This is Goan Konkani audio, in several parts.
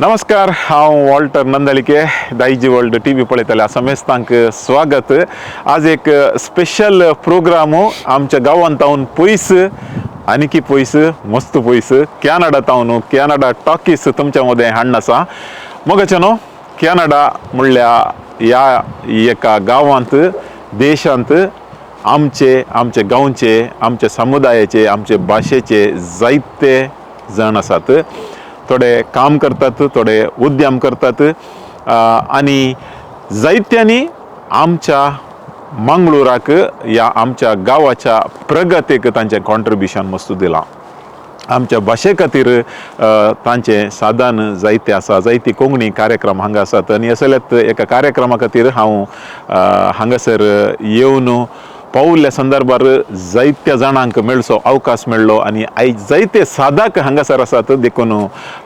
नमस्कार, हांव वॉल्टर नंदलिके. दायजी वर्ल्ड टीव्ही पळयतल्या समेस्तांक स्वागत. आज एक स्पेशल प्रोग्राम. आमच्या गांवांत तावन पयस, आनीकी पयस, मस्त पयस, कॅनडा तावन कॅनडा टॉकीस तुमच्या मदें हाडून आसा. मोगाचे न्हू, कॅनडा म्हणल्या ह्या एका गांवांत, देशांत आमचे, आमचे गांवचे, आमच्या समुदायाचे, आमचे भाशेचे जायते जाण आसात. थोडे काम करतात, थोडे उद्यम करतात आनी जायत्यांनी आमच्या मंगळुराक, ह्या आमच्या गांवाच्या प्रगतीक तांचें कॉन्ट्रिब्युशन मस्त दिलां. आमच्या भाशे खातीर तांचें साधन जायते आसा. जायती कोंकणी कार्यक्रम हांगा आसात आनी असल्यात एका कार्यक्रमा खातीर हांव हांगासर येवन पावल्ल्या संदर्भार जायत्या जाणांक मेळचो अवकाश मेळ्ळो आनी आयज जायते साधक हांगासर आसात. देखून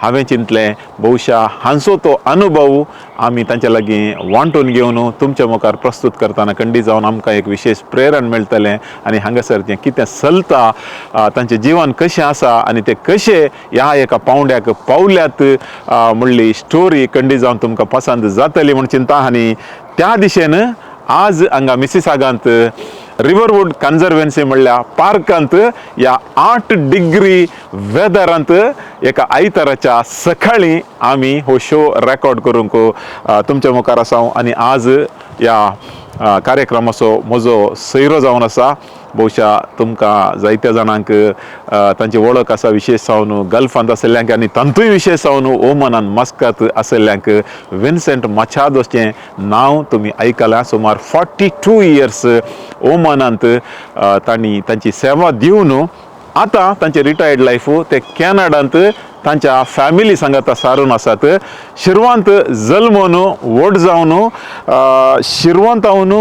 हांवें चिंतलें, बहुशा हांचो तो अनुभव आमी तांच्या लागीं वांटून घेवन तुमच्या मुखार प्रस्तूत करतना खंडीत जावन आमकां एक विशेश प्रेरण मेळटलें आनी हांगासर जें कितें चलता, तांचें जिवन कशें आसा आनी ते कशे ह्या एका पावंड्याक पावल्यात म्हणली स्टोरी खंडीत जावन तुमकां पसंत जातली म्हूण चिंता. आनी त्या दिशेन आज हांगा मिसिसागांत रिवरवूड कन्जर्वन्सी म्हणल्या पार्कांत ह्या 8 डिग्री वेदरांत एका आयताराच्या सकाळी आमी हो शो रेकॉर्ड करूंक तुमच्या मुखार आसा. आनी आज ह्या कार्यक्रमाचो म्हजो सैरो जावन आसा, बहुशा तुमकां जायत्या जाणांक तांची वळख आसा, विशेश जावन गल्फांत आशिल्ल्यांक आनी तांतूय विशेश जावन ओमनान मस्कत आशिल्ल्यांक विन्सेंट मचादोचें नांव तुमी आयकलां. सुमार 42 इयर्स ओमनांत तांणी तांची सेवा दिवन आतां तांचे रिटायर्ड लायफ ते कॅनडांत तांच्या फॅमिली सांगाता सारून आसात. शिरवांत जल्मून व्हड जावन शिरवंतावन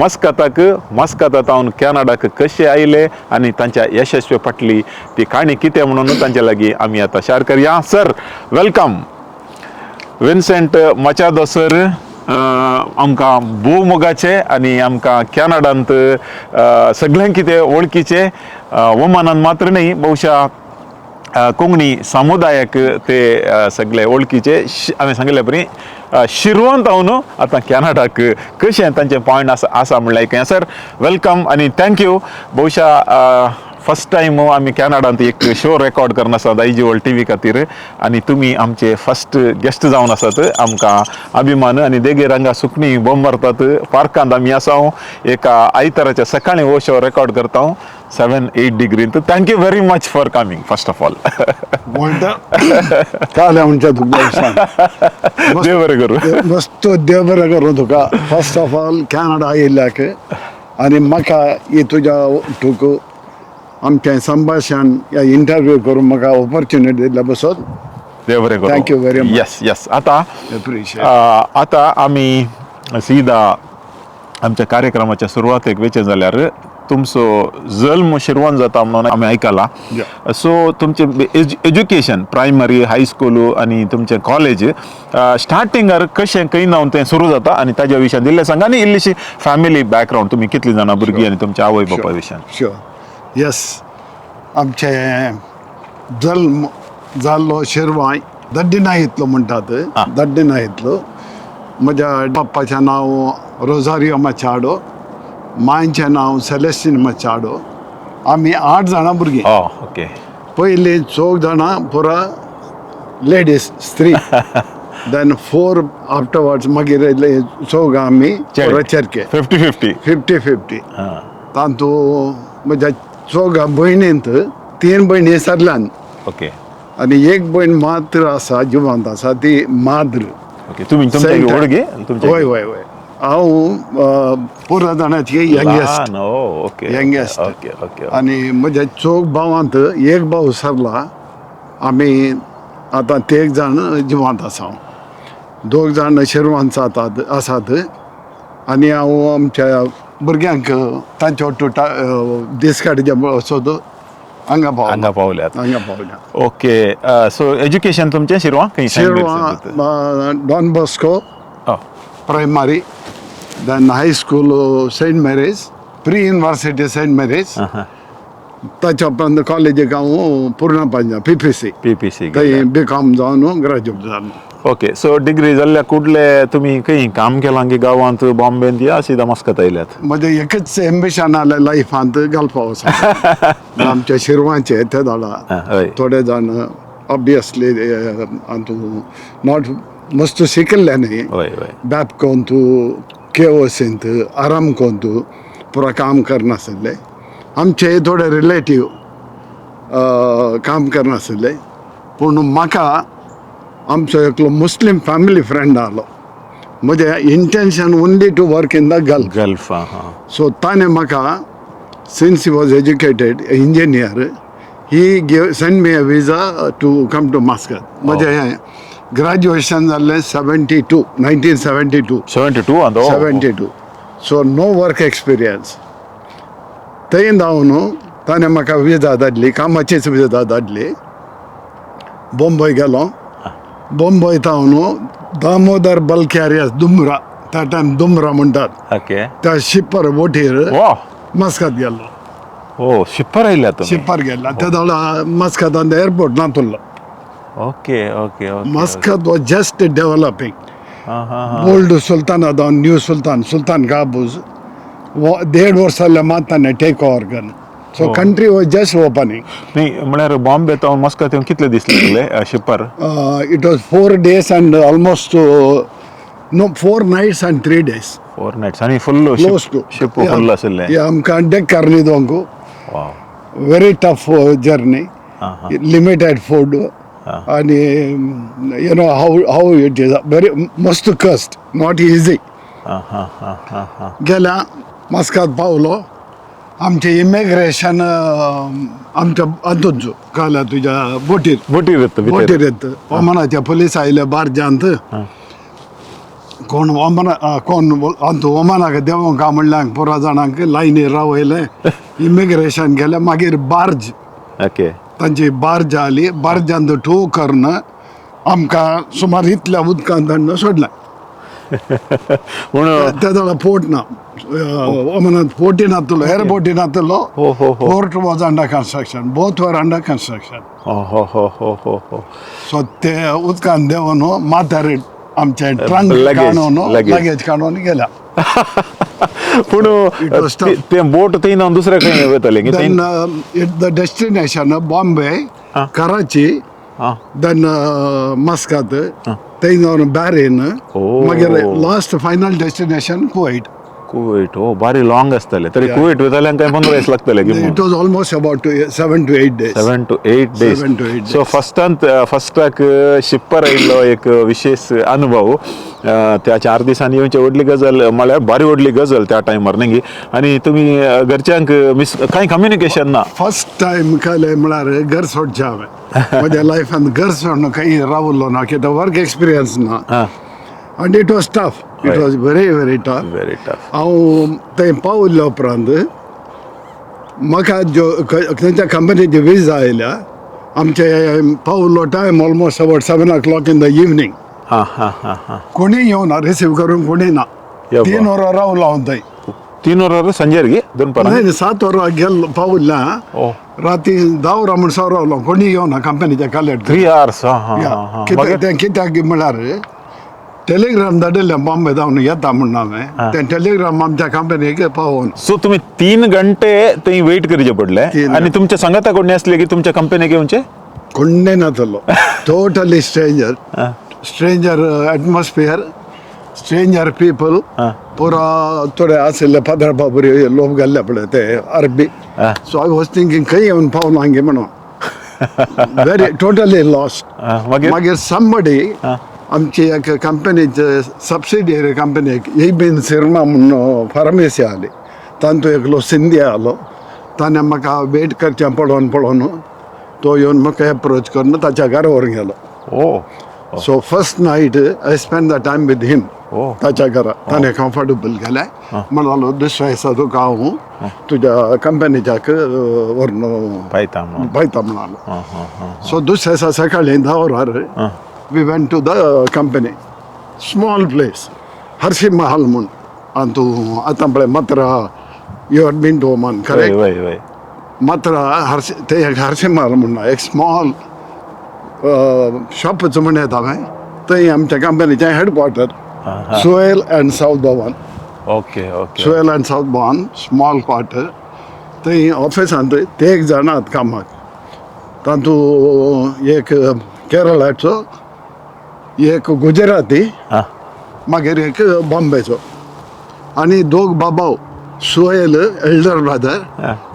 मस्कताक, मस्कतावन कॅनडाक कशे आयले आनी तांच्या यशस्वी फाटली ती काणी कितें म्हणून तांच्या लागीं आमी आतां शेअर करया. Sir, welcome. Vincent Machado sir आमकां भोव मोगाचे आनी आमकां कॅनडांत सगळ्यांक कितें वळखीचे. ओमानान मात्र न्ही, बहुशा कोंकणी समुदायाक ते सगळे वळखीचे. हांवें सांगिल्ले परी शिरवंत हांव आतां कॅनडाक कशें तांचें पॉयंट आसा आसा म्हणल्यार आयकया. सर, welcome आनी thank you. बहुशा फर्स्ट टायम आमी कॅनडांत एक शो रेकॉर्ड करना आसा दायजी वर्ल्ड टीव्ही खातीर आनी तुमी आमचे फर्स्ट गेस्ट जावन आसात. आमकां अभिमान. आनी देगेर हांगा सुकणीं बोंब मारतात. पार्कांत आमी आसा, एका आयताराच्या सकाळीं हो शो रेकॉर्ड करता, 7-8 डिग्रींत. Thank you very much for coming, first of all. Walter, काय म्हणच्या तुका सांग. देव बरें करूं. मस्त, देव बरें करूं तुका. फर्स्ट ऑफ ऑल, कॅनडा आयिल्ल्याक आनी म्हाका ही तुज्या तुका आमचें संभाशण या इंटरव्यू करून म्हाका ऑपॉर्च्युनिटी दिल्ल्या बसत देव बरें करूं. Thank you very much. Yes, आतां एप्रिशिएट. आतां आमी सीधा आमच्या कार्यक्रमाच्या सुरवातेक वचें जाल्यार तुमचो जल्म शिरवण जाता म्हणून आमी आयकला. सो तुमचें एज्युकेशन, प्रायमरी, हायस्कूल आनी तुमचें कॉलेज स्टार्टिंगार कशें, खंय जावन तें सुरू जाता आनी ताज्या विशयान इल्लें सांगा आनी इल्लीशी फॅमिली बॅकग्रावंड, तुमी कितलीं जाणां भुरगीं आनी तुमच्या आवय बापाय विशयान. शुअर, येस. आमचे जल्म जाल्लो शिरवाय, दड्डिनायतलो म्हणटात. दड्डिनायतलो. म्हज्या बाप्पाचें नांव रोजारियो मचाडो, मांयचें नांव सेलेस्टीन मचाडो. आमी आठ जाणां भुरगीं. पयलीं चौग जाणां पुरा लेडीज, स्त्री. Then four afterwards मागीर येयले चौगां आमी पुरा चेरके. 50-50. 50-50. तातूंत म्हज्या चौगां भयणींत तीन भयणी सरल्यान आनी एक भयण मात्र आसा, जिवंत आसा, ती माद्र. ओके, तुमी तुमच्या व्हड गे तुमच्या? वय वय वय हांव पुरा जाणाची youngest. Youngest. Okay okay आनी म्हज्या चौग भावांत एक भाव सरला. आमी आतां तेग जाण जिवंत आसा. दोग जाण शिरवान जातात आसात आनी हांव आमच्या भुरग्यांक तांच्या ಒಟ್ಟು दीस काडचे वचत हांगा पावला. हांगा पावल्यात. हांगा पावल्या. ओके, सो एज्युकेशन तुमचें शिरवा खंय? शिरवा don Bosco primary, then high school Saint Mary's, pre university Saint Mary's. ताच्या उपरांत कॉलेजीक हांव पूर्ण पंजाब, पीपीसी. पीपीसी. थंय बी कॉम जावन ग्रॅज्युएट जालो. ओके, सो डिग्री जाल्ल्या कुडले तुमी खंय काम केलां की गांवांत बॉम्बेंत या सिदा मस्कत आयल्यात? म्हजें एकच एम्बिशन आसलें लायफांत, गल्फा वचप. आमच्या शिरवांचे ते दाडा हय. थोडे जाण ऑब्वियसली अंतू not मस्त शिकिल्ले न्ही. हय हय बॅपकोंतू, केओसींत, आरामकोंतू पुरा काम करनासले. आमचे थोडे रिलेटीव काम करनासले, पूण म्हाका आमचो एकलो मुस्लीम फॅमिली फ्रेंड आहलो. म्हजें intention only to work in the Gulf. Gulf, आं हां. सो ताणें म्हाका, since he was educated engineer, he gave send me a visa to come to Muscat. म्हजें हें ग्रॅज्युएशन जाल्लें 72, 1972. 72 आं तो. 72, so no work experience. थंय धांवन ताणें म्हाका विजा धाडली, कामाचीच विजा धाडली. बॉम्बय गेलो. बॉम्बय थावन दामोदर बल्क कॅरियर्स दुमरा, त्या टायम दुमरा म्हणटात, त्या शिप्पर बोटीर मस्कत गेलो. हो, शिप्पर आयल्या तुमी? शिप्पर गेला. त्या दोळा मस्कतान airport नातुल्लो. Okay okay okay Muscat was just developing. हां हां ओल्ड सुलतान जावन न्यू सुलतान, सुलतान काबूज देड वर्स जालें मात ताणें टेक ओवर करून, so country was just opening. न्ही, म्हळ्यार बॉम्बे थावन मस्कत येवंक कितले दीस लागले शिप्पर? It was 4 days and almost, no, 4 nights and 3 days. 4 nights आनी फुल क्लोज टू. शिप फुल आशिल्लें? आमकां decker न्हिदोंक. Very tough journey, limited food आणि you know how it is, very मस्त कस्ट, not easy. हां हां हां हां हां गेल्या, मस्कात पावलो. आमचें इमिग्रेशन आमच्या हातूंत कळ्ळें तुज्या बोटीर. बोटीर येता भितर? बोटीर येत. ओमनाचे पुलीस आयले बार्जांत. कोण ओमना, कोण अंतू ओमनाक देंवोंक म्हणल्यार पुरा जाणांक लायनीर रावयलें, इमिग्रेशन गेलें. मागीर बार्ज, तांची बार्ज आली. बार्जांत टो करून आमकां सुमार इतल्या उदकांत हाडून सोडलें. म्हणून त्या वेळार पोर्ट ना ओमनात, पोर्टी नातलो, एअरपोर्टी नातलो. हो, हो, हो. Port was under construction, both were under construction. हो हो हो हो हो हो सो ते उदकान देंवन माथ्यार आमचे ट्रंक Luggage, काडून luggage. लगेज काडून गेल्या. पूण It was tough. ते बोट थंय ना दुसऱ्या खंय वयताले की then थंय? It the destination Bombay, Karachi, then Muscat, थंय जावन बॅरेन, मागीर last final destination Kuwait. Kuwait, हो, भारी लॉंग आसतले तरी. कुवेट वयताल्यान काय 15 दीस लागतले की? It was almost about 7 to 8 days. 7 to 8 days. 7 to 8. So फस्टांत फस्टाक शिप्पर आयिल्लो एक विशेष अनुभव. त्या 4 दिसांनी येवची व्हडली गजाल म्हळ्यार भारी व्हडली गजाल त्या टायमार न्ही? आनी तुमी घरच्यांक मिस, कांय कम्युनिकेशन ना. फर्स्ट टायम कळ्ळें म्हळ्यार घर सोडचें हांवें म्हज्या लायफान. घर सोडून खंय रावलो ना, कित्याक वर्क एक्सपिरियन्स ना आनी it was tough, it was very very tough. Very tough. हांव थंय पावल्या उपरांत म्हाका ज्यो थंयच्या कंपनीची विजा आयल्या, आमचे पावलो time almost about 7 o'clock in the evening. हां हां हां हां कोणी येवना रिसीव करूंक, कोणी ना. या 3 वरां रावलो हांव थंय. 3 वरां संजेर गी दनपारां? नाही, 7 वरां गेल्लो पावल्या, राती 10 वरां म्हणसर रावलो. कोणी येवना कंपनीच्या कलेक्ट. 3 आवर्स, हां हां हां मागीर? तें कित्याक म्हळ्यार टेलिग्राम धाडिल्लें बॉम्बे जावन येता म्हणून हांवें. तें टेलिग्राम आमच्या कंपनीक पावोवन. सो तुम्ही 3 घंटे थंय वेट करचे पडले? तीन. आणि तुमच्या सांगाता कोणी असले की तुमच्या कंपनीक येवचे? कोण्णे नातलो, totally stranger, stranger atmosphere, stranger people. पुरा थोडे आशिल्ले फादर बाबरी लोक गेल्ले पळय ते अरबी. सो I was thinking खंय येवन पावलो हांगे म्हणून, व्हेरी टोटली लॉस्ट. मागीर? मागीर समबडी, आमची एक कंपनीचे सबसिडियरी कंपनीक एबीन सिर्मा म्हणून फार्मेसी आली, तांतू एकलो सिंधी आलो. ताणें म्हाका वेट करचें पळोवन पळोवन तो येवन म्हाका एप्रोच करून ताच्या घरा व्हरून गेलो. So first night I spend the time with him. ताच्या घरा ताणें कम्फर्टेबल केलें. म्हणलो, दुसऱ्या दिसा तुका हांव तुज्या कंपनीच्याक व्हरून पायता म्हणून. पायता म्हणालो. हां हां हां सो दुसऱ्या दिसा सकाळी 10 वरार we went to the company, small place, Hershey Mahal म्हूण. आनी तूं आतां पळय मात्रा, you are been to Oman, correct? वय वय. मात्रा हर्षी, ते एक हर्षी महाल म्हूण एक स्मॉल शॉपच म्हण येता हांवें. थंय आमच्या कंपनीचें headquarter, Sohail and Saud Bhavan. Okay okay Sohail and Saud Bhavan, small quarter. थंय ऑफिसांत ते एक जाण आहात कामाक. तातूंत एक केरळाचो, एक गुजराती, मागीर एक बॉम्बेचो आनी दोग बाबाव, सोहेल एल्डर ब्रदर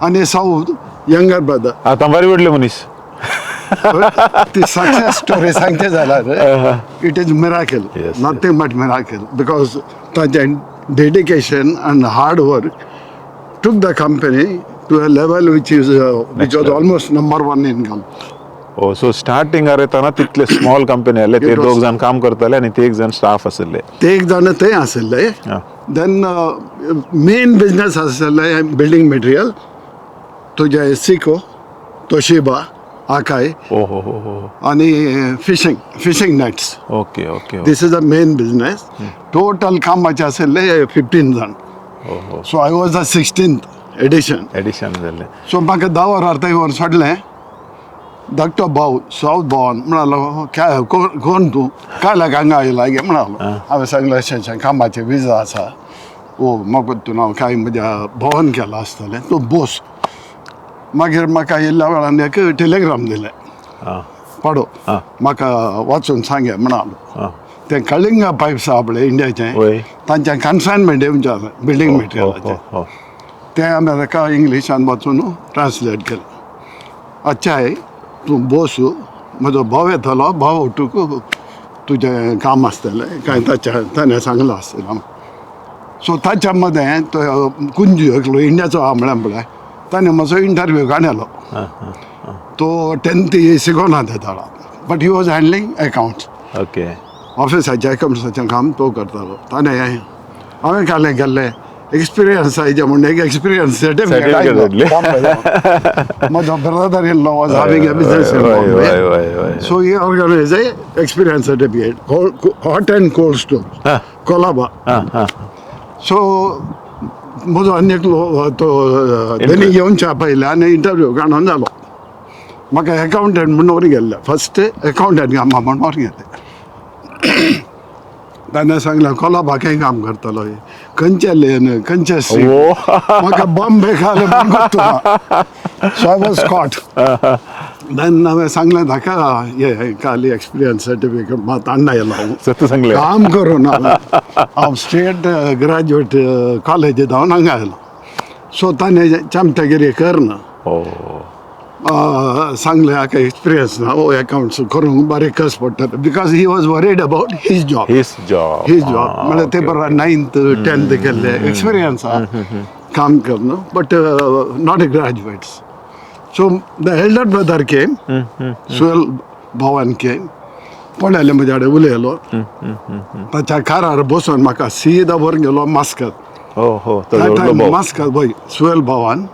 आनी साऊद यंगर ब्रदर. आतां बरी व्हडले मनीस. ती सक्सेस स्टोरी सांगचे जाल्यार it is miracle. Nothing but miracle, because ताचें dedication and hard work took the company to a level which was level. Almost number one in Gulf. Oh, so starting येताना तितले स्मॉल कंपनी आसले ते. It was- दोग जाण काम करताले आनी ते एक जाण स्टाफ आशिल्ले. ते एक जाण थंय आशिल्ले. Then main business आशिल्ले बिल्डींग मटेरियल, तुजे सिको, तोशिबा, आकाय ओ हो हो हो आनी fishing nets. Okay okay This is the main business. Total कामाचे आशिल्ले 15 जाण. हो हो So I was the 16th addition. Addition जाल्लें. सो म्हाका 10 वरां थंय व्हरून सोडलें. धाकटो भाव साऊद भावान म्हणालो, काय, कोण कोण तूं, काय लाग हांगा आयला गे म्हणालो. हांवें सांगलें, अशें अशें कामाचें विजा आसा. ओ, म्हाका तूं हांव काय म्हज्या भावान केलां आसतलें, तूं बोस. मागीर म्हाका येयल्ल्या वेळान एक टेलिग्राम दिलें. पाडो म्हाका वाचून सांगे म्हणालो. तें कलिंगा पायप्स आहा पळय इंडियाचें, तांचें कन्सायनमेंट येवचें आसा बिल्डींग मटेरियलाचें. हो तें आमी ताका इंग्लिशान वाचून ट्रान्सलेट केलें. अच्छा आहे, तूं बोस, म्हजो भाव येतलो, भाव तुका तुजें काम आसतलें काय ताच्या ताणें सांगलां आसतलें. सो ताच्या मदें तो कुंजू एकलो इंडियाचो आहा म्हळ्यार पळय, ताणें म्हजो इंटरव्यू काडलो. तो टेंथ शिकोना तेदाळा, but he was handling accounts. ऑफिसाचें अकाउंट्साचें काम तो करतालो. ताणें हांवें काडलें गेल्लें एक्सपिरियन्स आयजे म्हूण एक एक्सपिरियन्स Certificate certificate. म्हजो brother in law was having a business in हय Bombay. हय हय हय So he organized a experience certificate, hot and cold store, Colaba. हां हां So म्हजो आनी एकलो तो तेणी येवच्या पयलें आनी इंटरव्यू काडून जालो. म्हाका अकाउंटंट म्हूण व्हरून गेल्ले, फस्ट अकाउंटंट कामा म्हूण व्हरून गेले. ताणें सांगलें, कोलाबा खंय काम करतलो, खंयचे लेन, खंयचे स्ट्रीट. म्हाका बॉम्बे खाले म्हूण गोत्तुना. So I was caught. Then हांवें सांगलें ताका, हे खाली एक्सपिरियन्स सर्टिफिकेट मात हाडना येयलो हांव. सत्य सांगलें. काम करून हांव स्टेट ग्रॅज्युएट कॉलेज जावन हांगा आयलो. सो ताणें चमचागिरी करना सांगलें, हाका एक्सपिरियन्स ना, हो अकाउंट्स करूंक बारीक कस पडटा, because he was worried about his job. His job. His job. म्हळ्यार ते बरोबर नायन्थ टेन्थ केल्ले, एक्सपिरियन्स आहा काम करून, but not a graduates. So the elder brother came, Sohail Bhavan came, पळयलें, म्हज्या कडेन उलयलो. ताच्या कारार बसून म्हाका सीधा व्हरून गेलो मास्कत. हो हो तो व्हडलो भाव. मास्कत वय, सुहेल भावान.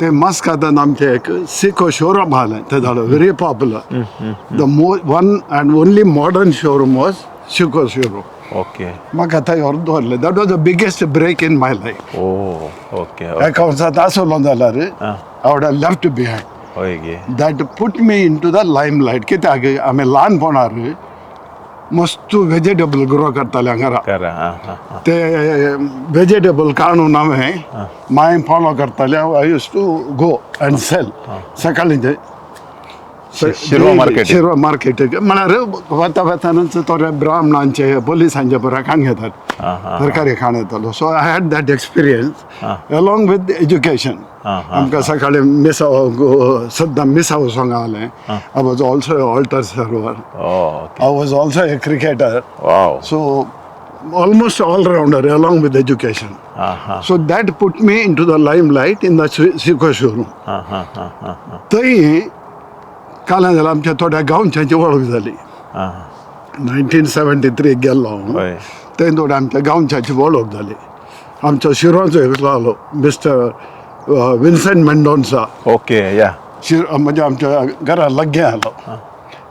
ते मास्कातान आमचे एक सिको शोरूम आसलें ते जालो very popular. The one and only modern showroom was Seco showroom. म्हाका थंय व्हरून दवरलें. That was the biggest break in my life. O okay अकाउंट्सांत आसलो जाल्यार I would have left behind. हय गे. That put me into the limelight. कित्याक आमी ल्हानपणार मस्त वेजिटेबल ग्रो करताले हांगा. खरें हां हां हां ते वेजिटेबल काडून हांवें मांय फॉलो करताले. I used to go and sell सकाळीं. शिरवा market. Shirva market म्हळ्यार वता वतानच थोडे ब्राह्मणांचे, पोलिसांचे बरें खाण घेतात, हां हां तरकारी खाण येतालो. So I had that experience along with education. हां, हां, आमकां सकाळी मिसाव, सद्दां मिसाव वचोंक आसलें. I was also altar server. Okay I was also a cricketer. Wow So almost all rounder along with education. हां हां So that put me into the limelight in the Seco showroom. हां हां हां हां थंय काल जाल्यार आमच्या थोड्या गांवच्यांची वळख जाली. हां 1973 गेल्लो हांव. थंय थोड्या आमच्या गांवच्याची वळख जाली. आमचो शिरोचो एकलो आलो, मिस्टर विन्संट मेंडोन्सा. ओके या शिर म्हणजे आमच्या घरा लागीं आलो.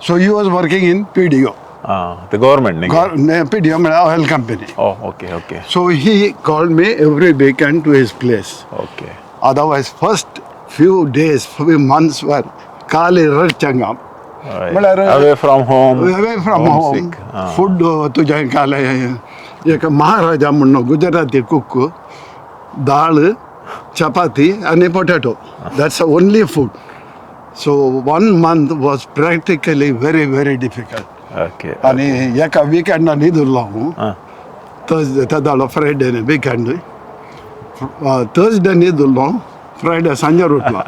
So he was working in PDO. हां, ते गव्हर्मेंट न्ही? पीडीओ म्हळ्यार oil company. O okay okay So he called me every weekend to his place. Otherwise, first few days, few months were खाली रडचें काम. म्हळ्यार away from home, away from home, food तुजें काले एक महाराजा म्हणून गुजराती कुक, दाळ, चपाती आनी potato, that's only food. So one month was practically very very difficult. Okay. आनी एका विकेंडा न्हिदुल्लो हांव, थर्सडे, ते जालो फ्रायडे न्ही विकेंड, थर्सडे न्हिदुल्लो, फ्रायडे सांजेर उठलो.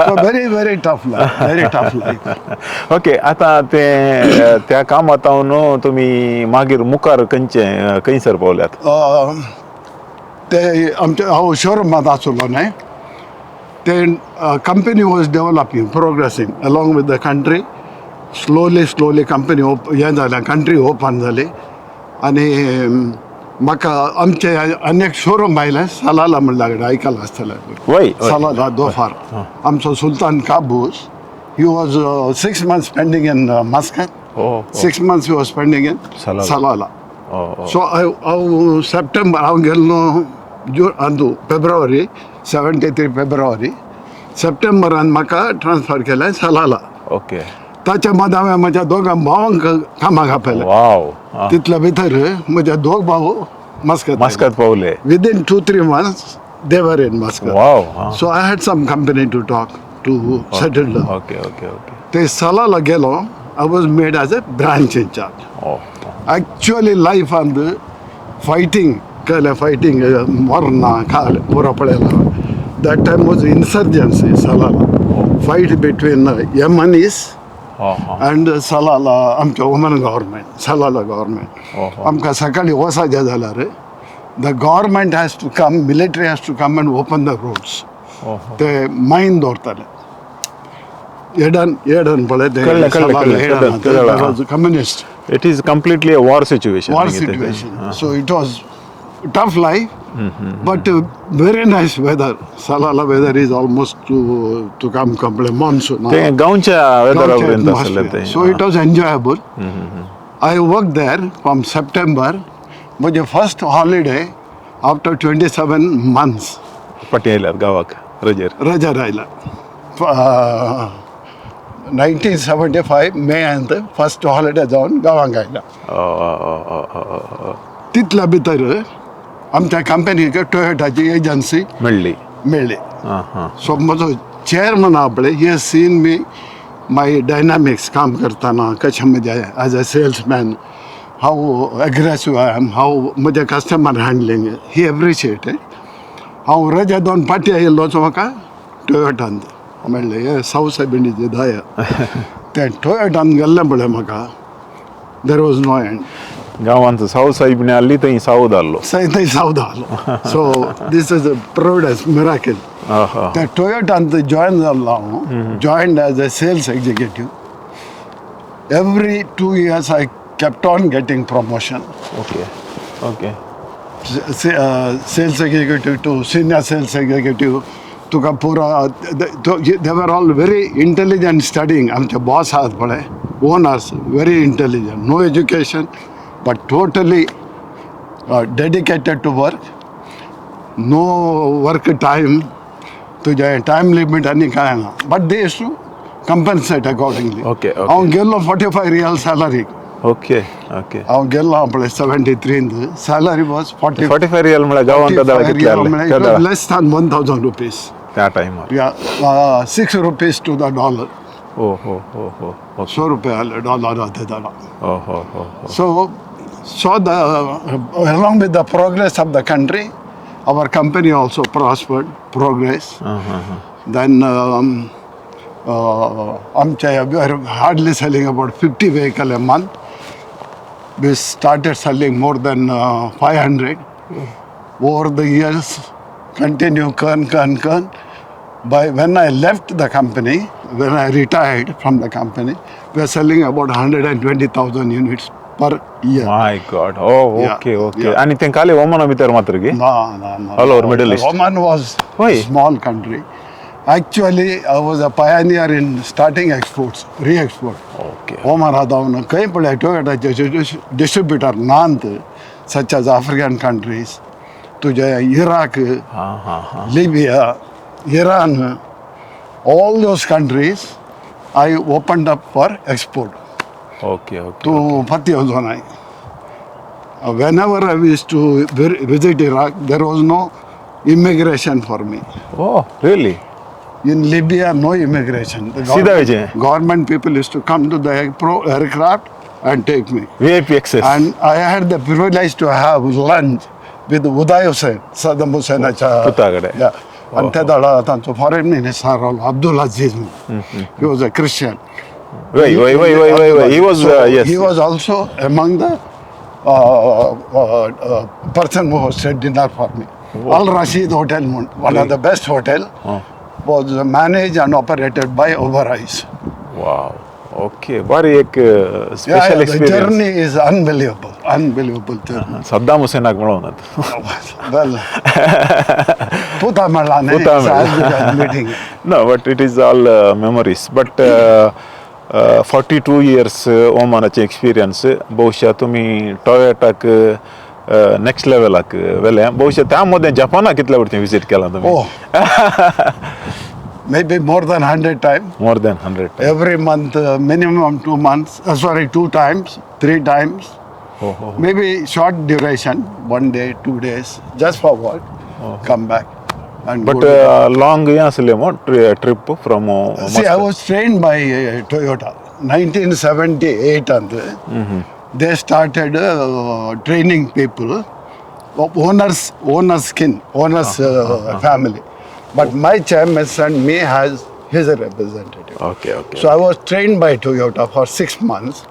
So very very tough life, very tough life. Okay, आतां तें त्या कामांत तुमी मागीर मुखार खंयचे खंयसर पावल्यात? ते आमचे हांव शोरुमांत आसलो न्हय, ते company was developing, progressing along with the country. Slowly slowly company op हें जालें, कंट्री ओपन जाली आनी म्हाका आमचे अनेक शोरूम आयले सलाला म्हणल्या कडेन, आयकलां आसतलें. वय. सलाला दोफार आमचो सुलतान Qaboos, he was 6 months spending in Muscat. 6 months he was spending in Salalah. Salalah. Oh. So हांव सप्टेंबर हांव गेल्लो जून अंदू फेब्रुवारी 73 फेब्रुवारी, सप्टेंबरान म्हाका ट्रान्सफर केलें सलाला. ताच्या मदीं हांवें म्हज्या दोगां भावांक कामाक आपयलें. वाव. तितल्या भितर म्हजे दोग भाव मस्कत. मस्कत पावले. Within 2-3 months they were in Muscat. Wow. So I had some company to talk to, settled. Okay okay okay ते सलाला गेलो, I was made as a branch incharge. Oh. Actually life on the fighting केलें, फायटींग मरना खाल पुरो पळयला. That time was insurgency Salalah, fight between Yemenis हो हो अँड सलाला, आमच्या ओमन गव्हर्मेंट, सलाला गव्हर्मेंट. आमकां सकाळीं वचायचें जाल्यार the government has to come, military has to come and open the roads. हो हो ते मायन दवरताले एडन, एडन पळय. कळ्ळें, कळ्ळें, कळ्ळें. कळ्ळें, कळ्ळें. Communist. It is completely a war situation. War situation. So it was tough life, but very nice weather. Salalah weather is almost to come complete monsoon. ते गांवच्या वेदरा पर्यंत आसलें ते. So it was enjoyable. I worked there from September. म्हजे first holiday after 27 months. फाटीं आयल्यात गांवाक रजेर. रजा आयला 1975 मेयांत, फर्स्ट हॉलिडे जावन गांवांक आयला. हो. तितल्या भितर आमच्या कंपनीक टोयोटाची एजन्सी मेळ्ळी. मेळ्ळी. आं हां सो म्हजो चेअरमन आहा पळय, he has seen me, my dynamics, काम करतना कशें म्हजें as a salesman, how aggressive I am, how म्हजें कस्टमर हँडलिंग, ही एप्रिशिएटेड. हांव रजा दोन पाटी आयिल्लोच, म्हाका टोयोटान मेळ्ळें. हे साव सायबिणीची दया. तें टोयोटान गेल्लें पळय म्हाका, there was no end. गांवांत साव साहेबणी आसली, थंय सावद आहलो. थंय सावद आहलो. So this is a providence, miracle. आं हां त्या टोयोटान जॉयन जाल्लो हांव, joined as a sales executive. Every 2 years I kept on getting promotion. Okay okay Sales executive to senior sales executive. तुका पुरो, they were all very intelligent, studying. आमचे बॉस आहात पळय, owners, very intelligent, no education but totally dedicated to work. No work time, तुजें टायम लिमीट आनी कांय ना, but they used to compensate accordingly. हांव गेल्लो 45 riyal salary. Okay okay हांव गेल्लो पळय 73, salary was 40. 45 real म्हळ्यार गांवांत तेदाळा कितले आहले तेदाळा? Less than 1000 rupees. त्या टायमार. Yeah, 6 rupees to the dollar. हो हो हो हो हो 100 रुपये आले डॉलर तेदाळा. हो हो हो हो So the along with the progress of the country, our company also prospered, progress. Then आमच्या we are hardly selling about 50 vehicle a month. We started selling more than 500. Over the years, continue, कन कन कन. By when I left the company, when I retired from the company, we are selling about 120,000 units per year. My God. Oh. Yeah, okay okay yeah. आनी तें खाली ओमना भितर मात्र गे? No, no, no. All over Middle East. Oman was Why? A small country. Actually, I was a pioneer in starting exports, re-export. Okay Oman आदावन खंय पळय टोयोटाचे डिस्ट्रिब्युटर नात, सच एज आफ्रिकन कंट्रीज, तुजे इराक, हां हां हां Libya, Iran, all those countries. I opened up for export. Okay okay तूं फाती वचोनाय. Whenever I used to visit Iraq, there was no immigration for me. Oh really? In Libya, no immigration. The सीधा वयचें. Government people used to come to the aircraft and take me. VIP access. And I had the privilege to have lunch with Uday Hussein, Saddam Husseinच्या पुता कडेन. Yeah. आनी ते दाडा तांचो फॉरेन मिनिस्टर रावलो अब्दुल अजीज म्हणून. He was a Christian. वय वय वय वय वय वय, he was, yes. He was also among the person who hosted dinner for me. Al Rashid Hotel, one of the best hotel, was managed and operated by Oberoi. Wow, okay, बारी एक Yeah, special the experience. Journey is unbelievable, unbelievable journey. Saddam हुसेनाक मेळोंक. Well, पुता मेळ्ळा न्ही, पुता मेळ्ळा. Meeting. No, but it is all memories. But 42 years ओमानाचे experience, बहुशा तुमी टोयोटाक नेक्स्ट लेवलाक वेले. बहुशा त्या मदें जपानाक कितले फावटी विजीट केलां तुमी? Oh, maybe more than 100 times. More than 100. Every month, minimum 2 months, sorry, two times, three times. हो हो Maybe short duration, one day, 2 days, just for work, come back and but go to long हें आसलें मो trip from? See, I was trained by Toyota. 1978 and they started training people, owners kin, owners family. But my chairman sent me as his representative. Okay okay So I was trained by Toyota for 6 months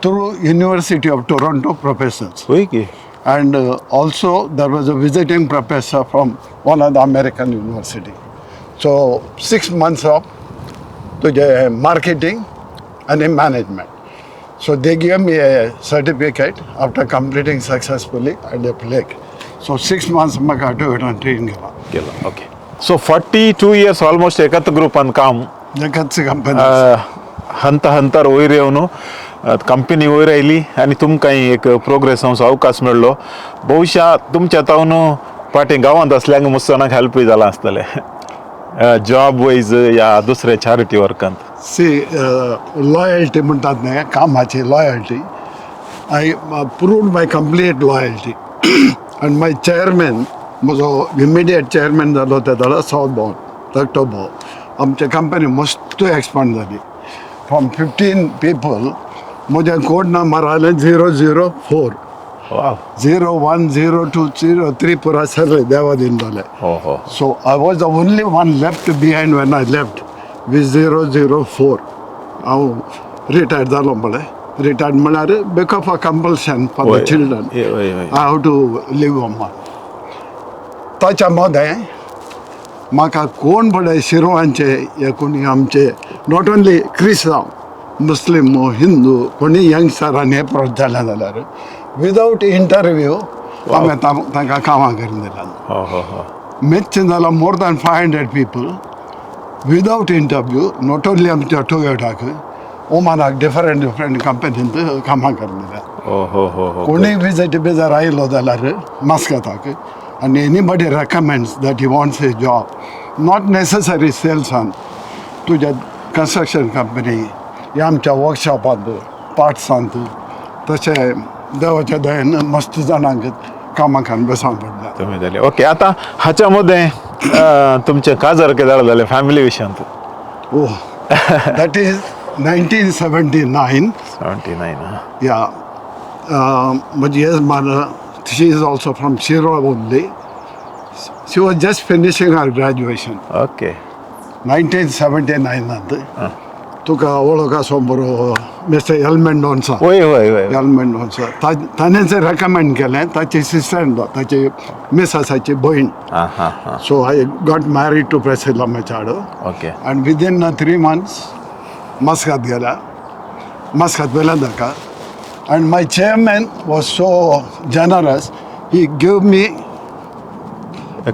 through University of Toronto professors. वय की. And also there was a visiting professor from one of the American university. So 6 months of तुझे marketing and in management. So they gave me a certificate after completing successfully and a plaque. So 6 months म्हाका टोयोटा ट्रेन केला. केला, okay. So 42 years almost एकाच ग्रुपान काम. एकाच कंपनी. हंत हंतार वयर येवन कंपनी वयर आयली आनी तुमकां एक प्रोग्रेस अवकाश मेळ्ळो. बहुशा तुमच्या तावन फाटीं गांवांत आसल्यांक मुसलमानांक हेल्पूय जालां आसतलें, जॉब वायज या दुसरे चॅरिटी वर्कांत. सी, लॉयल्टी म्हणटात न्ही, कामाची loyalty, I proved my complete loyalty. And my chairman, म्हजो इमिडिएट चेअरमॅन जालो ते जालो सावथ भाऊ, धाकटो भाऊ. आमची कंपनी मस्त एक्सपांड जाली फ्रॉम 15 पीपल. म्हजें कोड नंबर आयलें 004. वाव 01 02 03 पुरा सरले देवा दिन जाले. हो हो So I was the only one left behind when I left with 004. हांव रिटायर्ड जालो पळय, रिटायर्ड म्हळ्यार because of compulsion for the children वय वय I have to leave Oman. ताच्या मदें म्हाका कोण पळय शिरवांचे हे कोणी आमचे, not only क्रिस्तांव, मुस्लीम, हिंदू, कोणी यंगस्टरांनी एप्रोच जालें जाल्यार विदावट इंटरव्यू हांवें तांकां कामां करून दिलां. हो हो हो मेच्चे जाल्यार more than 500 people without interview, not only आमच्या टोयोटाक, ओमानाक डिफरंट डिफरंट कंपनींत कामां करून दिल्या. हो हो हो हो कोणूय विजिट बी जर आयलो जाल्यार मस्कताक आनी anybody recommends that he wants a job, not necessary सेल्सान, तुज्या कन्स्ट्रक्शन कंपनी या आमच्या वर्कशॉपांत, पार्ट्सांत, तशें देवाच्या दयेन मस्त जाणांक कामां करून बसांक पडल्या. तुमी जाले, ओके. आतां हाच्या मदें तुमचें काजार केदाळ जालें, फॅमिली विशयांत? Oh, that is 1979. 79. Yeah. But yes, mother, she is also from Shirol only. She was just finishing her graduation. Okay 1979 मध्ये तुका वळख आसो बरो, मिस्टर एल मेंडोन्सा. वय वय वय एल मेंडोन्सा, ताणें रेकमेंड केलें, ताची सिस्टर, ताची मिसासाची भयण. हां हां हां So I got married to Priscilla Machado. Okay And within 3 months, Muscat गेला, Muscat व्हेलें ताका. And my chairman was so generous, he gave me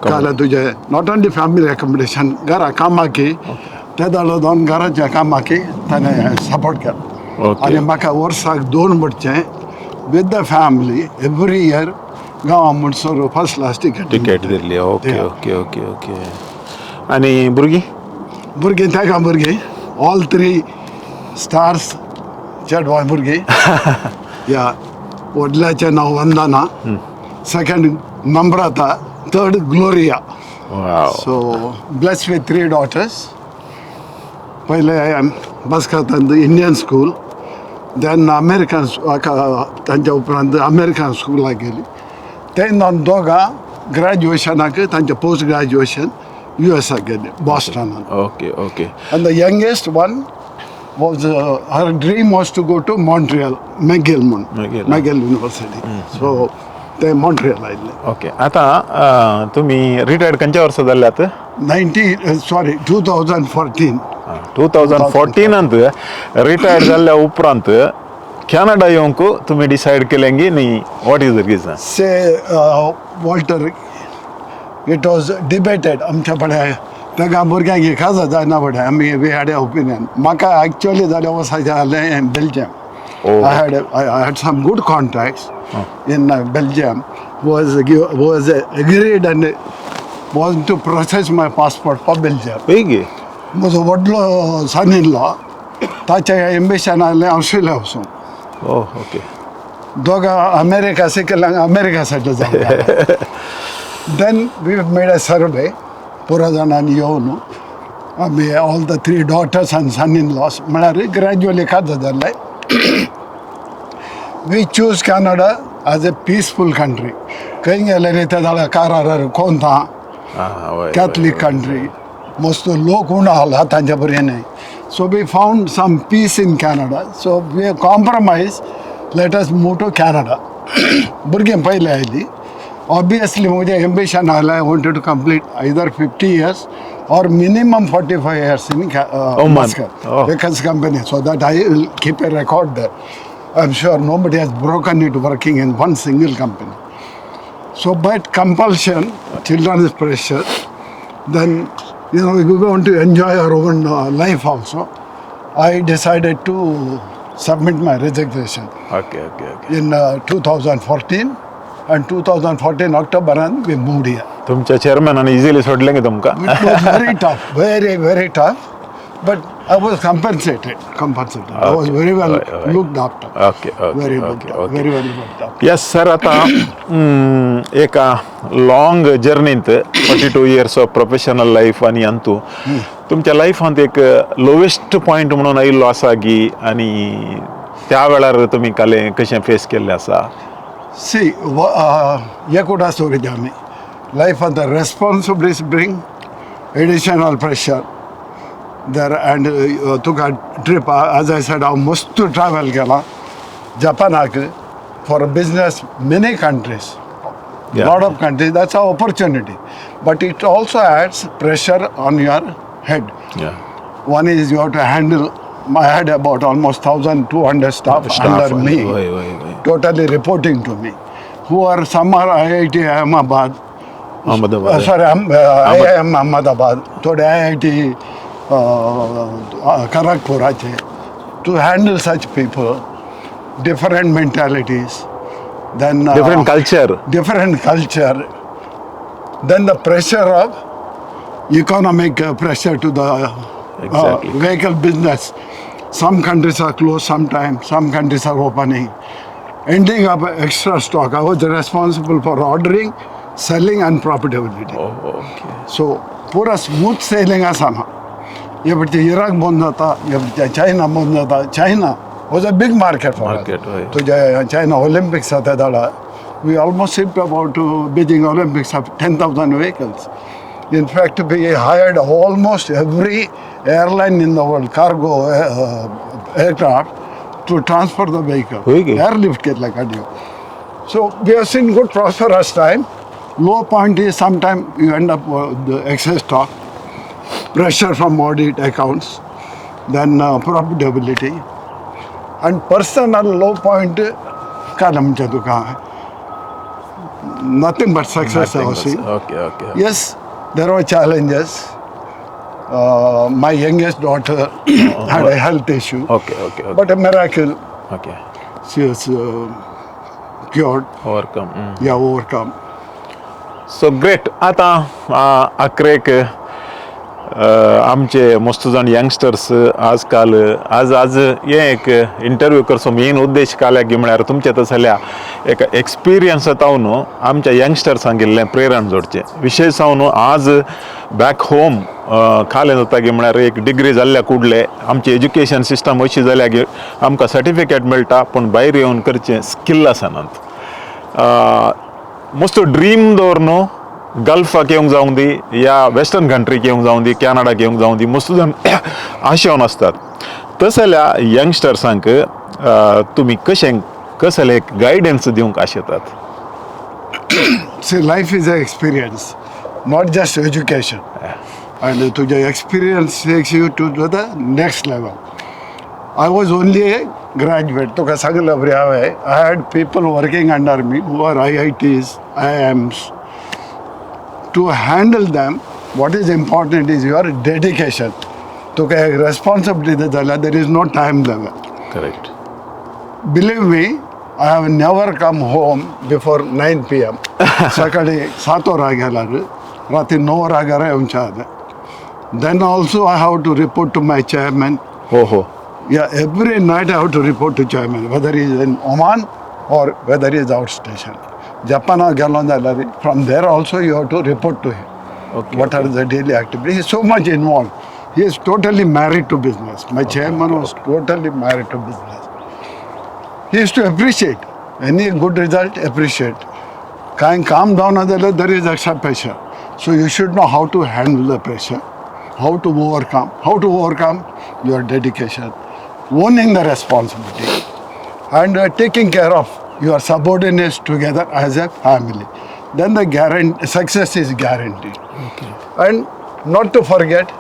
काल तुजे not only family accommodation, घरा कामाकी ते धाडलो, दोन घराच्या कामाकी ताणें सपोर्ट केलो. आनी म्हाका वर्साक दोन म्हणचें with the family every year गांवा म्हणसर फर्स्ट क्लास टिकेट. टिकेट दिल्ली, okay. Yeah. Okay okay okay आनी भुरगीं? भुरगीं, तेगा भुरगीं. All three stars चेडवां भुरगीं. या, व्हडल्याचें नांव Vandana, second Namrata, third Gloria. So blessed with three daughters. पयले मस्कतांत इंडियन स्कूल, then American, तांच्या उपरांत अमेरिकन स्कुलाक गेली. ते दोगां ग्रॅज्युएशनाक, तांचें पोस्ट ग्रॅज्युएशन युएसाक गेले, बॉस्टनाक. Okay okay And the youngest one was, her dream was to go to Montreal, McGill म्हूण. McGill. McGill University. So ते मॉन्ट्रियल आयिल्ले. ओके, आतां तुमी रिटायर्ड खंयच्या वर्सा जाल्यात? 90, sorry, 2014. 2014त रिटायर्ड जाल्ल्या उपरांत कॅनडा येवंक तुमी डिसायड केलें की न्ही? What is the reason? See, Walter, it was debated. आमच्या फुडें ताका भुरग्यांक खासा जायना फुडें आमी we had a opinion. म्हाका एक्चुअली जाल्यार वचपाचें आहलें Belgium. I had some good contacts in Belgium, was agreed and was to process my passport for Belgium. पळय. म्हजो व्हडलो सन इन लॉ, ताचें एम्बिशन आहलें ऑस्ट्रेलिया वचूंक. ओ ओके दोगां अमेरिका शिकल्यांक अमेरिका सेटल जावंक. Then we made a survey. पुरो जाणांनी येवन आमी all the three daughters and son in laws, म्हळ्यार ग्रॅज्युअली काज जाल्ले, we choose Canada as a peaceful country. खंय गेले ते जाल्यार कारार कोंता. आं, वय. कॅथलीक कंट्री, मस्त लोक उणो आसला तांच्या बरें न्हय. So we found some peace in Canada, so we compromise, let us move to Canada. भुरगीं पयलीं आयली. ऑबियसली म्हजें एम्बिशन आहलें, I wanted to complete either 50 years or minimum 45 years in Oman. Oh. Vehicles company, so that I will keep a record there. I'm sure nobody has broken it working in one single company. So, but compulsion, children's pressure, then we want to enjoy our own life also. I decided to submit my resignation okay okay okay in 2014, and 2014 October, and we moved here. तुमच्या चेअरमॅनान इझिली सोडलें की तुमकां? It was very tough, very, very tough. But I was compensated, compensated. I was very well looked after. Okay Very looked after, very well looked after. Yes sir, आतां एका long जर्नींत, 42 years of professional life, आनी अंतू तुमच्या लायफांत एक लोवेस्ट पॉयंट म्हणून आयिल्लो आसा की, आनी त्या वेळार तुमी कालें कशें फेस केल्लें आसा? See, एकूटा story आमी लायफांत responsibilities bring additional pressure there, and तुका ट्रीप, एज I said, हांव मस्त ट्रॅवल केलां जपानाक for business, many countries, lot of countries. That's an opportunity, but it also adds pressure on your head. One is you have to handle, I had about almost 1200 staff Staff, under me, वय वय वय totally reporting to me, who are, some are IIT Ahmedabad, Ahmedabad. Sorry, IIM Ahmedabad, थोडे IIT खरगपुराचे. To handle such people, different mentalities, then different culture. Different culture, then the pressure of economic pressure to the vehicle business. Some countries are closed sometimes, some countries are opening. Ending up extra stock. I was responsible for ordering, selling and profitability. Okay So पुरा स्मूथ सेलिंग आसना. हे पळय, इराक बंद जाता, हे पळय, चायना बंद जाता. China was a big market for Market, हय. तुझे चायना ऑलिम्पिक्स जाता जाल्यार we almost ship about to Beijing Olympics of 10,000 vehicles. In fact, we hired almost every airline in the world, cargo aircraft, to transfer the vehicle. होय की? Airlift केतल्या गाडयो. So we have seen good prosperous time. Low point is sometime you end up with the excess stock, pressure from audit accounts, then profitability, and personal low point काय म्हणचे तुका, nothing but success I was seeing. Okay okay Yes, there were challenges. My youngest daughter had a health issue, okay okay but a miracle, okay she was cured, overcome. Yeah, overcome. So great. आतां अकरेक आमचे मस्त जाण यंगस्टर्स आजकाल आज आज हें एक इंटरव्यू करचो मेन उद्देश काल्याक म्हळ्यार तुमचे तसल्या एक एक्सपिरियन्स जावन आमच्या यंगस्टर्सांक इल्लें प्रेरण जोडचें. विशेश जावन आज बॅक होम खालें जाता की म्हळ्यार एक डिग्री जाल्ल्या कुडले आमची एज्युकेशन सिस्टम अशी जाल्या की आमकां सर्टिफिकेट मेळटा, पूण भायर येवन करचें स्किल आसनात. मस्त ड्रीम दवर न्हू गल्फाक येवंक जावं दी या वेस्टर्न कंट्रीक येवंक जावं दी, कॅनडाक येवंक जावं दी, मस्त जाण आशेवन आसतात. तस जाल्यार यंगस्टर्सांक तुमी कशें कसले एक गायडन्स दिवंक आशेतात? See, life is an experience, not just education. And तुझे experience takes you to the next level. I was only a graduate. तुका सांगलं बरें हांवें, I had people working under me who are IITs, IIMs. To handle them, what is important is your dedication. तुका एक responsibility जाल्यार there is no time level. Correct. Believe me, I have never come home before 9 p.m. सकाळी 7 वरां गेल्यार राती 9 वरां घरा येवचें आतां. Then also I have to report to my chairman. हो हो Yeah, every night I have to report to chairman, whether he is in Oman or whether he is out station. जपानाक गेलो जाल्यार from there also you have to report to him. What are the daily activities. He is so much involved. He is totally married to business. My chairman was totally married to business. He used to appreciate any good result, appreciate. कांय काम जावना जाल्यार there is extra pressure. So you should know how to handle the pressure, how to overcome, how to overcome your dedication, owning the responsibility, and taking care of your subordinates together as a family. Then the guarantee, success is guaranteed. And not to forget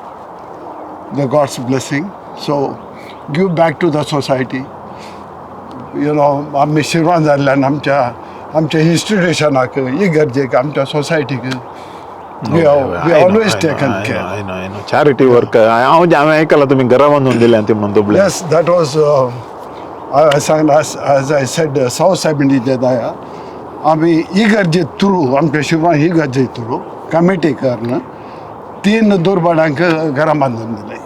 the God's blessing. So give back to the society. आमी शिरवान जाल्ल्यान आमच्या आमच्या इन्स्टिट्युशनाक, इगर्जेक, आमच्या सोसायटीक we always taken care. Charity work हांव हांवें आयकलां, तुमी घरां बांदून दिल्या ती म्हणून Dubale. Yes, that was, as I said, South 70 दया आमी इगर्जे थ्रू, आमच्या शिरवान इगर्जे थ्रू कमिटी करून तीन दुर्बळांक घरां बांदून दिले.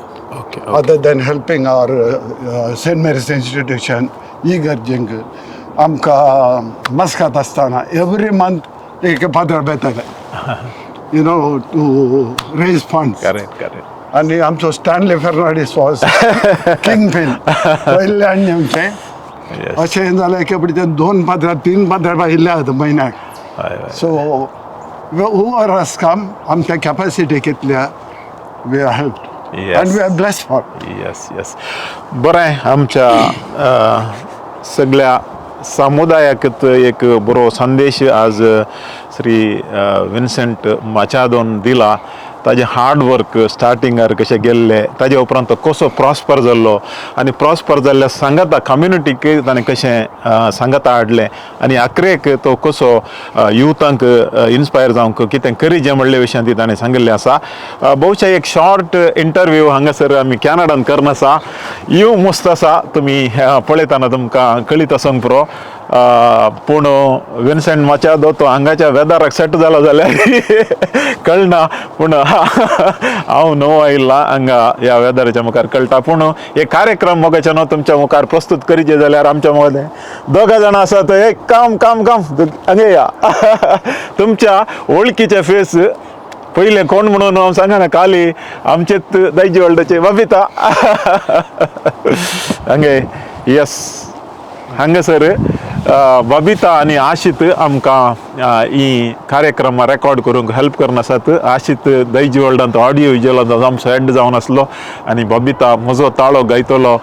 Other than helping our Saint Mary's institution, इगर्जेंक आमकां मस्कात आसतना एवरी मंथ एक पात्र येताले to raise funds. Correct correct आनी आमचो Stanley Fernandes was king pin पयले आनी आमचें अशें जालें की ते दोन पात्रां तीन पात्रां आयिल्ले आतां म्हयन्याक. हय हय सो who are come आमच्या कॅपॅसिटी कितल्या we are help and we are blessed for. Yes yes बरें, आमच्या सगळ्या समुदायाक एक बरो संदेश आज श्री विन्सेंट माचादोन दिला. ताजें हार्ड वर्क स्टार्टिंगार कशें गेल्लें, ताजे उपरांत तो कसो प्रॉस्पर जाल्लो आनी प्रॉस्पर जाल्ल्या सांगाता कम्युनिटीक ताणें कशें सांगाता हाडलें आनी आखरेक तो कसो युथांक इन्स्पायर जावंक कितें करीजें म्हणले विशयान ती ताणें सांगिल्लें आसा. बहुशा एक शॉर्ट इंटरव्यू हांगासर आमी कॅनडान करन आसा. येव मस्त आसा, तुमी पळयतना तुमकां कळीत आसूंक पुरो. पूण विन्सेंट माचादो तो हांगाच्या वेदराक सेट जाला जाल्यार कळना, पूण हांव नवो आयला हांगा ह्या वेदराच्या मुखार कळटा. पूण हे कार्यक्रम मोगाच्या न्हू तुमच्या मुखार प्रस्तूत करीचे जाल्यार आमच्या मदें दोगां जाणां आसात. एक काम काम काम हांगा या, तुमच्या वळखीचे फेस पयलें कोण म्हणून हांव सांगना, काली आमचेच दायजी वर्ल्डाचे बबिता हांगे. येस, हांगासर बबिता आनी आशीत आमकां ही कार्यक्रम रेकॉर्ड करूंक हेल्प करून आसात. आशीत दायजी वर्ल्डांत ऑडियो विजुअलांत आमचो हेड जावन आसलो आनी बबिता म्हजो ताळो गायतलो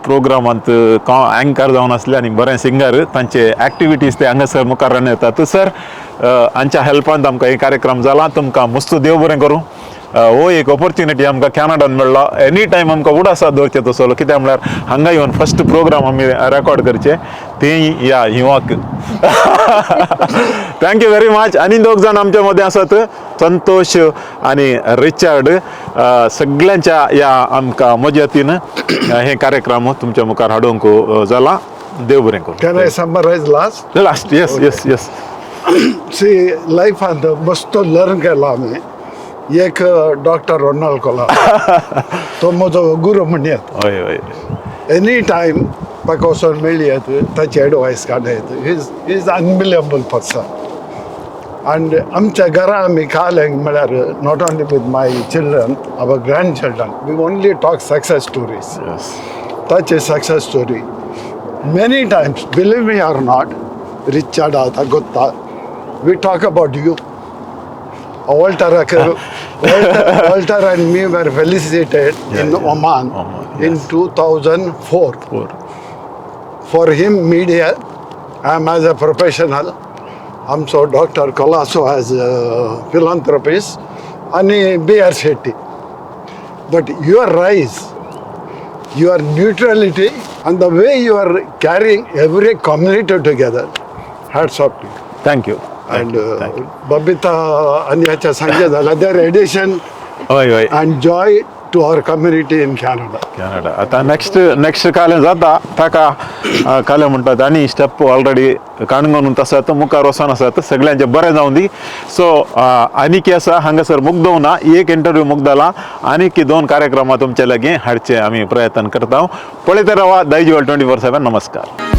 प्रोग्रामांत अँकर जावन आसले आनी बरें सिंगर. तांचे एक्टिविटीज ते हांगासर मुखार रान येतात. सर, हांच्या हेल्पान आमकां हे कार्यक्रम जाला. तुमकां मस्त देव बरें करूं. हो एक ऑपॉर्च्युनिटी आमकां कॅनडान मेळ्ळा. एनी टायम आमकां उडासात दवरचें तसलो, कित्याक म्हळ्यार हांगा येवन फस्ट प्रोग्राम आमी रेकॉर्ड करचे तेय ह्या हिंवाक. Thank you very much. आनी दोग जाण आमच्या मदें आसात, संतोष आनी रिचर्ड. सगळ्यांच्या ह्या आमकां मजतीन हे कार्यक्रम तुमच्या मुखार हाडूंक जाला. देव बरें करूं. Can I summarize last? Last, yes. See, लायफांत मस्त लर्न केलां आमी. एक डॉक्टर रोनाल्ड कोलासो, तो म्हजो गुरू म्हणयत. हय हय एनी टायम ताका वचोन मेळयत, ताची advice काडयत. Is unbelievable person. And आमच्या घरा आमी कालें म्हळ्यार not only with my children, our grandchildren, we only talk success stories. ताचे success story many times, believe me or not, Richard आतां गोत्ता, we talk about you. Walter, Walter and me were felicitated in Oman, Oman, in 2004. Four. For him, media, I am as a professional. आमचो doctor Colaco as a philanthropist आनी B R Shetty. But your rise, your neutrality and the way you are carrying every community together, hats off to you. Thank you. And Babita आनी ह्याच्या सांगचें जाल्यार their addition हय हय and joy to our community in Canada. Canada. आतां नेक्स्ट नेक्स्ट कालें जाता ताका कालें म्हणटात आनी स्टेप ऑलरेडी काणगोनून आसात, मुखार वचोन आसात. सगळ्यांचें बरें जावं दी. सो आनीकी आसा हांगासर मुगदोवना, एक इंटरव्यू मुगदला, आनीक दोन कार्यक्रमां तुमचे लागीं हाडचे आमी प्रयत्न करता. पळयत रावा दायजिवाल 24/7. नमस्कार.